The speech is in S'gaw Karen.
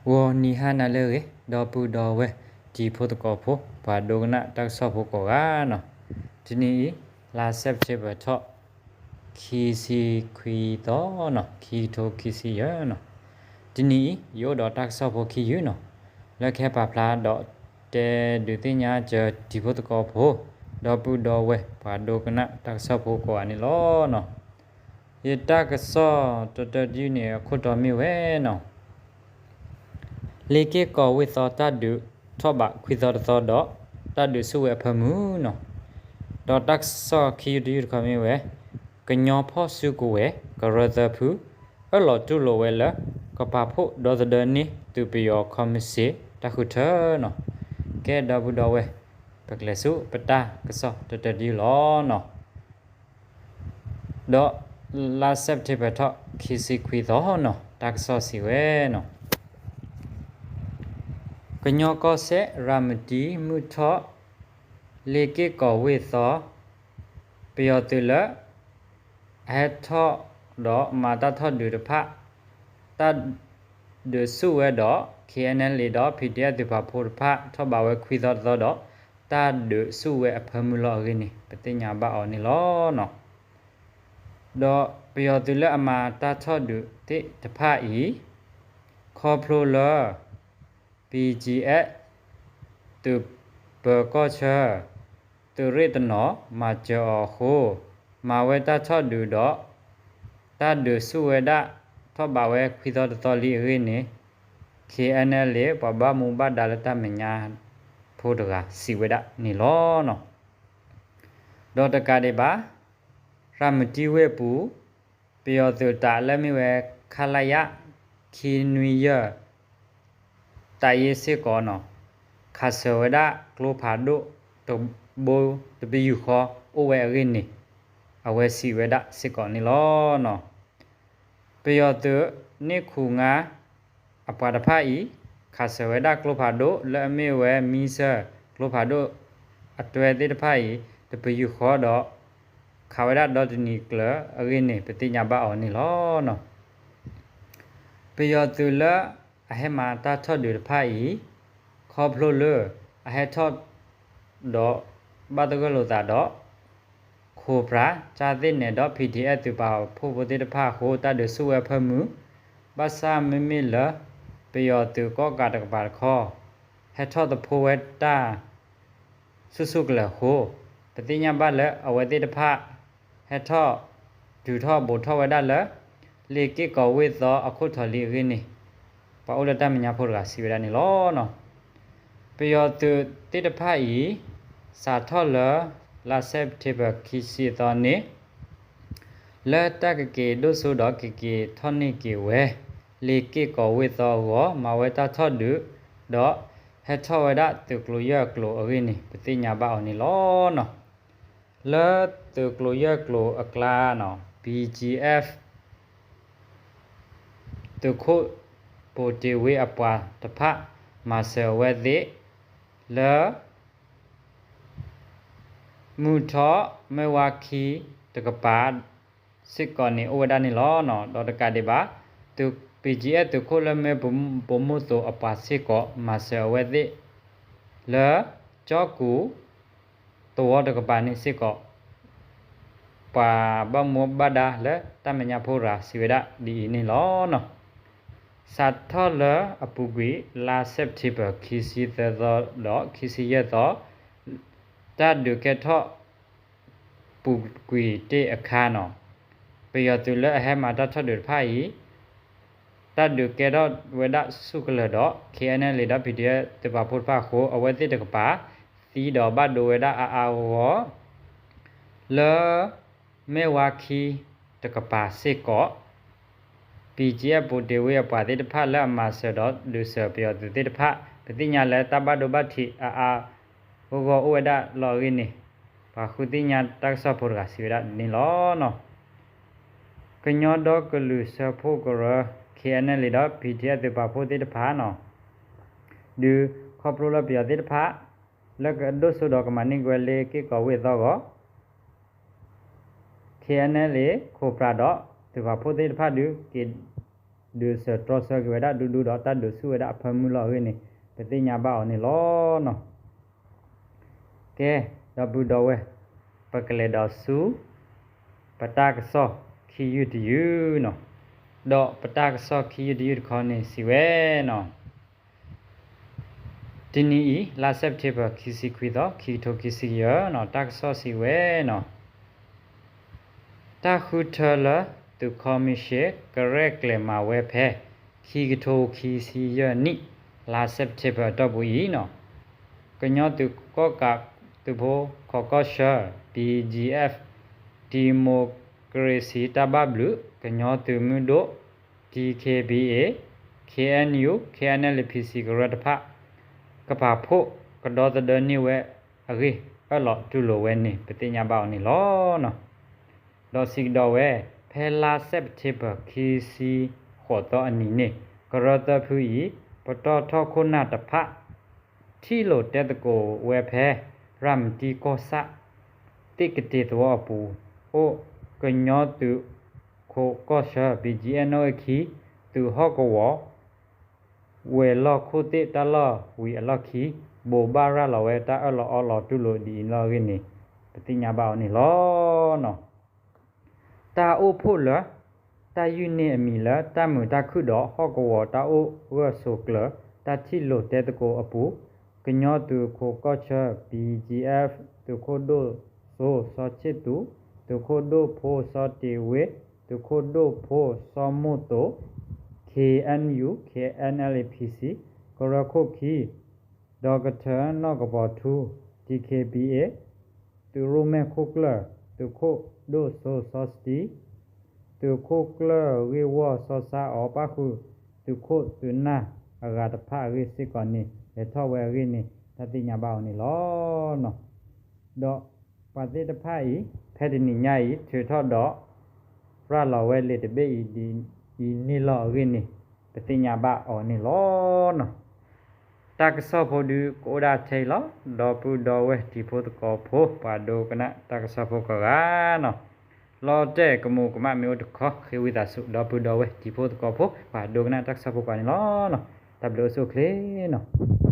ဂီၤနံၤဟါနၤလၢအဂ့ၤ ဒီပုၢ်ဒီဝဲၢ် တံၤဖိသကိးဖိ ပှၤဒိကနၣ်တၢ်ကစီၣ်ဖိကိးဂၤနီၤ, တနံၤအံၤ လါ September ထီၣ် ခံဆံခွံသီနီၤ, ခံကထိခံဆံယဲၢ်နီၤ, တနံၤအံၤ ယအိၣ်ဒီးတၢ်ကစီၣ်ဖိခံယုၢ်နီၤ, လၢကဟဲပာ်ဖျါဒီးတဲဒုးသ့ၣ်ညါစၢၤ တံၤဖိသကိးဖိ ဒီပုၢ်ဒီဝဲၢ် ပှၤဒိကနၣ်တၢ်ကစီၣ်ဖိကိးဂၤန့ၣ်လီၤနီၤ. ယတၢ်ကစီၣ်တတၢတယုၢ်န့ၣ် အခိၣ်တီမ့ၢ်ဝဲနီၤ, လ့က့ၢ်ကီးဝ့ၢ်သီတၢ်ဒုးထီၣ်ဘးခွံသီတသီဒီး တၢ်ဒုးဆူၣ်ဝဲအဖၢမုၢ်နီၤ, ဒီးတၢ်ကစီၣ်ခံယုၢ်တယုၢ်တခီမ့ၢ်ဝဲ ကညီဖီၣ်စုကဝဲၤ ကရၢသၢဖု အၢၣ်လီၤတူၢ်လိာ်ဝဲလၢ ကပာ်ဖှိၣ်ဒီသဒၢန့ၢ်သုးပယီၤခီမ့ၢ်စ့ၢ်တၢ်ဃုထၢနီၤ. ကဲဒီပုၢ်ဒီဝဲၢ် ပကလဲၤဆူပတၢ်ကစီၣ်တတၢတယုၢ်လီၤနီၤ. ဒီးလါ September ထီၣ် ခံဆံခွံသီနီၤ, တၢ်ကစီၣ်စံးဝဲနီၤ, ကညီကီၢ်စဲၣ် ရၤမတံ မုၢ်ထီၣ် လ့က့ၢ်ကီးဝ့ၢ်သီ ပယီၤသုးလၢ အဟဲထီၣ်ဒီးမၤတၢ်ထီၣ်ဒုးတဖၣ် တၢ်ဒုးဆူၣ်ဝဲဒီး ခ့ၣ်အဲၣ်အဲၣ်လ့ၣ် ဒီး ပီၣ်ထံၣ်အဲၣ် သုးပာ်ဖှိၣ်တဖၣ် ထီၣ်ဘးဝဲခွံသီတသီဒီး တၢ်ဒုးဆူၣ်ဝဲအဖၢမုၢ်လီၤအဂ့ၢ်န့ၣ် ပသ့ၣ်ညါဘၣ်အီၤန့ၣ်လီၤနီၤ. ဒီးပယီၤသုးလၢအမၤတၢ်ထီၣ်ဒုးသ့ၣ်တဖၣ်အံၤ ခီဖျိလၢ ဘီၣ်ကၠံၣ်အဲၣ် သုးပၢၤကီၢ်ဆၢ သုးရ့ၣ်တနီၤ မၤစၢၤအီၤအဃိ မၤဝဲတၢ်ထီၣ်ဒုးဒီး တၢ်ဒုးဆူၣ်ဝဲဒၣ် ထီၣ်ဘးဝဲခွံသီတသီလံအဂ့ၢ်န့ၣ် ခ့ၣ်အဲၣ်အဲၣ်လ့ၣ် ပှၤဘၣ်မူဘၣ်ဒါလၢတၢ်မဲာ်ညါဖိတဂၤစံးဝဲဒၣ်န့ၣ်လီၤနီၤ. ဒီးတကးဒံးဘၣ် ရၤမတံဝ့ၢ်ပူၤ ပယီၤသုးတၢ်လၢမ့ၢ်ဝဲ ခလရ ခံနွံယဲၢ် တပ်ရင်းစ့ၢ်ကီးနီၤ ခးစၢၤဝဲဒၣ်ကျိဖးဒိၣ်တဘိတပယူာ်ဃီအိၣ်ဝဲအဂ့ၢ်န့ၣ် အဝဲစံးဝဲဒၣ်စ့ၢ်ကီးန့ၣ်လီၤနီၤ. ပယီၤသုးန့ၣ်ခူၣ်ငါ အပှၤတဖၣ်အံၤ ခးစၢၤဝဲဒၣ်ကျိဖးဒိၣ်လၢအမ့ၢ်ဝဲ missile ကျိဖးဒိၣ်အတွဲသ့ၣ်တဖၣ်အံၤ တပယူာ်ဃီဒီး ခးဝဲဒၣ်ဒီတနံၤကျၢၤအဂ့ၢ်န့ၣ် ပသ့ၣ်ညါဘၣ်အီၤန့ၣ်လီၤနီၤ. ပယီၤသုးလၢအဟဲမၤတၢ်ထီၣ်ဒုးတဖၣ်အံၤ ခီဖျိလၢအဟဲထီၣ်ဒီးဘၣ်သဂၢၢ်လိာ်သးဒီး Cobra ကၠၢ်သ့ၣ်နဲၣ်ဒီး ပီၣ်ထံၣ်အဲၣ် သုးပာ်ဖှိၣ်ဖိသ့ၣ်တဖၣ်အဃိ တၢ်ဒုးဆူၣ်ဝဲအဖၢမုၢ်, ဘၣ်ဆၣ်မ့မ့ၢ်လၢ ပယီၤသုးကီၣ်ကးတကပၤတခီ ဟဲထီၣ်သဖှိဝဲတၢ် ဆူၣ်ဆူၣ်ကလဲာ်အဃိ ပသ့ၣ်ညါဘၣ်လၢအဝဲသ့ၣ်တဖၣ် ဟဲထီၣ်တုၤထီၣ်ဘူးထီၣ်ဝဲဒၣ်လၢ လ့က့ၢ်ကီးဝ့ၢ်သီအခိၣ်ထီၣ်လံအဂ့ၢ်န့ၣ် ပှၤအိၣ်လၢတၢ်မဲာ်ညါဖိတဂၤစံးဝဲဒၣ်န့ၣ်လီၤနီၤ. ပယီၤသုးသ့ၣ်တဖၣ်အံၤ စးထီၣ်လၢ လါ September ခံဆံအသီန့ၣ် လၢတၢ်ကက့ၤဒိၣ်စိဒီးကက့ၤထီၣ်န့ၢ်က့ၤဝဲ လ့က့ၢ်ကီးဝ့ၢ်သီအဂီၢ် မၤဝဲတၢ်ထီၣ်ဒုး ဒီးဟဲထီၣ်ဝဲဒၣ်သုးကျိၤယဲၢ်ကျိၤအဂ့ၢ်န့ၣ် ပသ့ၣ်ညါဘၣ်အီၤန့ၣ်လီၤနီၤ. လၢသုးကျိၤယဲၢ်ကျိၤအကျါနီၤ ဘီၣ်ကၠံၣ်အဲၣ် သုးခိၣ်ပိၣ်တ့ၢ်ဝ့အပှၤတဖၣ် မၤစၢၤအဝဲသ့ၣ် လၢ မုၢ်ထီၣ် မ့ၢ်ဝါခံတကပၤ စ့ၢ်ကီးန့ၣ် အိၣ်ဝဲဒၣ်န့ၣ်လီၤနီၤ. ဒီးတကးဒံးဘၣ် သုး ဘီၣ်ကၠံၣ်အဲၣ် သုးခိၣ်လၢမ့ၢ်ပိာ်မုၣ်သိးအပှၤစ့ၢ်ကီး မၤစၢၤအဝဲသ့ၣ် လၢ ကၠီကူၣ် သဝီတကပၤန့ၣ်စ့ၢ်ကီး ပှၤဘၣ်မူဘၣ်ဒါလၢတၢ်မဲာ်ညါဖိတဂၤစံးဝဲဒၣ်ဒ်အံၤန့ၣ်လီၤနီၤ. စးထီၣ်လၢအပူၤကွံာ် လါ September ခံဆံသၢသီဒီးခံဆံယဲၢ်သီ တၢ်ဒုးကဲထီၣ် ပူၤကွံာ်တ့ၢ်အခါနီၤ ပယီၤသုးလၢအဟဲမၤတၢ်ထီၣ်ဒုးတဖၣ်အံၤ တၢ်ဒုးကဲထီၣ်ဝဲဒၣ်ဆူၣ်ကလဲာ်ဒီး ခ့ၣ်အဲၣ်အဲၣ်လ့ၣ်ဒီး ပီၣ်ထံၣ်အဲၣ် သုးပာ်ဖှိၣ်တဖၣ်အဃိ အဝဲသ့ၣ်တကပၤ သံဒီးဘၣ်ဒိဝဲဒၣ်အါအါဂီၢ်ဂီၢ် လၢ မ့ၢ်ဝါခံတကပၤစ့ၢ်ကီး ဘီၣ်ကၠံၣ်အဲၣ် ပိာ်တ့ၢ်ဝ့အပှၤသ့ၣ်တဖၣ်လၢအမၤစၢၤဒီးဒုးစၢၤပယီၤသုးသ့ၣ်တဖၣ် ပသ့ၣ်ညါလၢတၢ်ဘၣ်ဒိဘၣ်ထံးအါအါဂီၢ်ဂီၢ်အိၣ်ဝဲဒၣ်လီၤအဂ့ၢ်န့ၣ် ပှၤဃုသ့ၣ်ညါတၢ်ကစီၣ်ဖိတဂၤစံးဝဲဒၣ်န့ၣ်လီၤနီၤ. ကညီဒီကလုာ်စၢဖှိၣ်ကရၢ ခ့ၣ်အဲၣ်အဲၣ်လ့ၣ်ဒီး ဘီၣ်ထံၣ်အဲၣ် သုးပာ်ဖှိၣ်သ့ၣ်တဖၣ်နီၤ ဒုးခီဖျိလၢပယီၤသ့ၣ်တဖၣ် လၢကဒိၣ်စိဒီးကမၤန့ၢ်က့ၤဝဲလ့က့ၢ်ကီးဝ့ၢ်အသီအဂီၢ် ခ့ၣ်အဲၣ်အဲၣ်လ့ၣ် ခိၣ်ပြးဒီး သုးပာ်ဖှိၣ်သ့ၣ်တဖၣ်ဒုးက့ၤ ဒုးဆၢတြီဆၢက့ၤဝဲဒၣ်ဒူဒူဒီး တၢ်ဒုးဆူၣ်ဝဲဒၣ်အဖၢမုၢ်လီၤအဂ့ၢ်န့ၣ် ပသ့ၣ်ညါဘၣ်အီၤန့ၣ်လီၤနီၤ. ကဲ, ဒီပုၢ်ဒီဝဲၢ်, ပကလဲၤဒီးဆူ ပတၢ်ကစီၣ်ခံယုၢ်တယုၢ်နီၤ. ဒီးပတၢ်ကစီၣ်ခံယုၢ်တယုၢ်တခီန့ၣ်စံးဝဲနီၤ, တနံၤအံၤ လါစဲးပထ့ဘၢၣ် ခံဆံခွံသီ ခံကထိခံဆံယဲၢ်နီၤ, တၢ်ကစီၣ်စံးဝဲနီၤ, တၢ်ဃုထၢလၢသုးခီမံၡ့ ကရဲၣ်ကျဲၤမၤဝဲဖဲ ခံကထိခံဆံယဲၢ်နံၣ် လါစဲးပထ့ဘၢၣ်အတီၢ်ပူၤအံၤနီၤ, ကညီသုးကီၣ်ကးသုးဖိ ခိးကီၢ်ဆၢ BGF ဒံၣ်မိၣ်ကရ့ၣ်စံၣ်တၢ်ဘၣ်ဘျုး ကညီသုးမုၢ်ဒိၣ် DKBA, KNU, KNLA-PC ကရၢတဖၣ် ကပာ်ဖှိၣ်ကဒီသဒၢန့ၢ်ဝဲအဂ့ၢ် အၢၣ်လီၤတူၢ်လိာ်ဝဲန့ၣ် ပသ့ၣ်ညါဘၣ်အီၤန့ၣ်လီၤ. ဒီးစံးကဒီးဝဲ, ဖဲလါစဲးပထ့ဘၢၣ် ခံဆံဃိးသီအနံၤန့ၣ် ကရၢသၢဖုအံၤ ပတီၢ်ထီၣ်ခိၣ်နၢ်တဖၣ် ထံၣ်လိာ်တဲသကိးဝဲဖဲ ရၤမတံကီၢ်ဆၣ် သ့ၣ်ကတ့ၤသဝီအပူၤ, အိၣ်ကညီသုးခိးကီၢ်ဆၢ BGF နီၣ်ဂံၢ်ခံ သုးဟီၣ်ကဝီၤ ဝဲၤလီၢ်ခိၣ်သ့ၣ်တၢ်လီၢ်ဝံၤအလီၢ်ခံ ဘိးဘၣ်ရၤလီၤဝဲတၢ်အၢၣ်လီၤအီလီၤတူၢ်လိာ်ဒ်အံၤလီၤအဂ့ၢ်န့ၣ် ပသ့ၣ်ညါဘၣ်အီၤန့ၣ်လီၤ. တၢ်အိၣ်ဖှိၣ်လၢ တၢ်ယုၢ်န့ၢ်အမံၤလၢ တၢ်မုာ်တၢ်ခုၣ်ဒီး ဟီၣ်ကဝီၤတၢ်အိၣ်ဂၢၢ်ဆိးကျၢၤ တၢ်ထံၣ်လိာ်တဲသကိးအပူၤ, ကညီသုးခိးကီၢ်ဆၢ BGF သုးခိၣ်ဒိၣ်စိ စီၤဆ့ၣ်သူး, သုးခိၣ်ဒိၣ်ဖိ စီၤတ့ၤဝ့, သုးခိၣ်ဒိၣ်ဖိ စီၤမိၢ်သိး, KNU, KNLA-PC ကရၢခိၣ်ခံ ဒီကထၢၣ်နီၢ်ကပီၤထူ DKBA သုးရိၣ်မဲာ်ခိၣ်ကျၢၢ် သုးခိၣ်ဒိၣ်စိ စီၤစတံ, သုးခိၣ်ကျၢၢ်ဂ့ၢ်ဝီၢ် စီၤစါအီၤပၣ်ဃုာ် သုးခိၣ်သုးနၢ်အဂၤတဖၣ်အဂ့ၢ်စ့ၢ်ကီးန့ၣ် လဲၤထီၣ်ဝဲအဂ့ၢ်န့ၣ် တၢ်သ့ၣ်ညါဘၣ်အီၤန့ၣ်လီၤ. ဒီးပှၤသ့ၣ်တဖၣ်အံၤ ဖဲတနံၤညါအံၤ ထုးထီၣ်ဒီး ရၤလီၤဝဲလံာ်တဘ့ၣ်အံၤဒ်အံၤန့ၣ်လီၤအဂ့ၢ်န့ၣ် ပသ့ၣ်ညါဘၣ်အီၤန့ၣ်လီၤ. တၢ်ကစီၣ်ဖိဒုးကအိၣ်ဒၣ်ထဲအံၤလီၤ. ဒီပုၢ်ဒီဝဲၢ်တံၤဖိသကိးဖိ ပှၤဒိကနၣ်တၢ်ကစီၣ်ဖိကိးဂၤနီၤ, လီၤတဲာ်ကမူးကမၣ်မ့ၢ်အိၣ်တခီ ဃ့ဝံသးစူၤ ဒီပုၢ်ဒီဝဲၢ်တံၤဖိသကိးဖိ ပှၤဒိကနၣ်တၢ်ကစီၣ်ဖိပှၤန့ၣ်လီၤ. တၢ်ဘျုးအိၣ်ဆူၣ်အိၣ်ချ့နီၤ.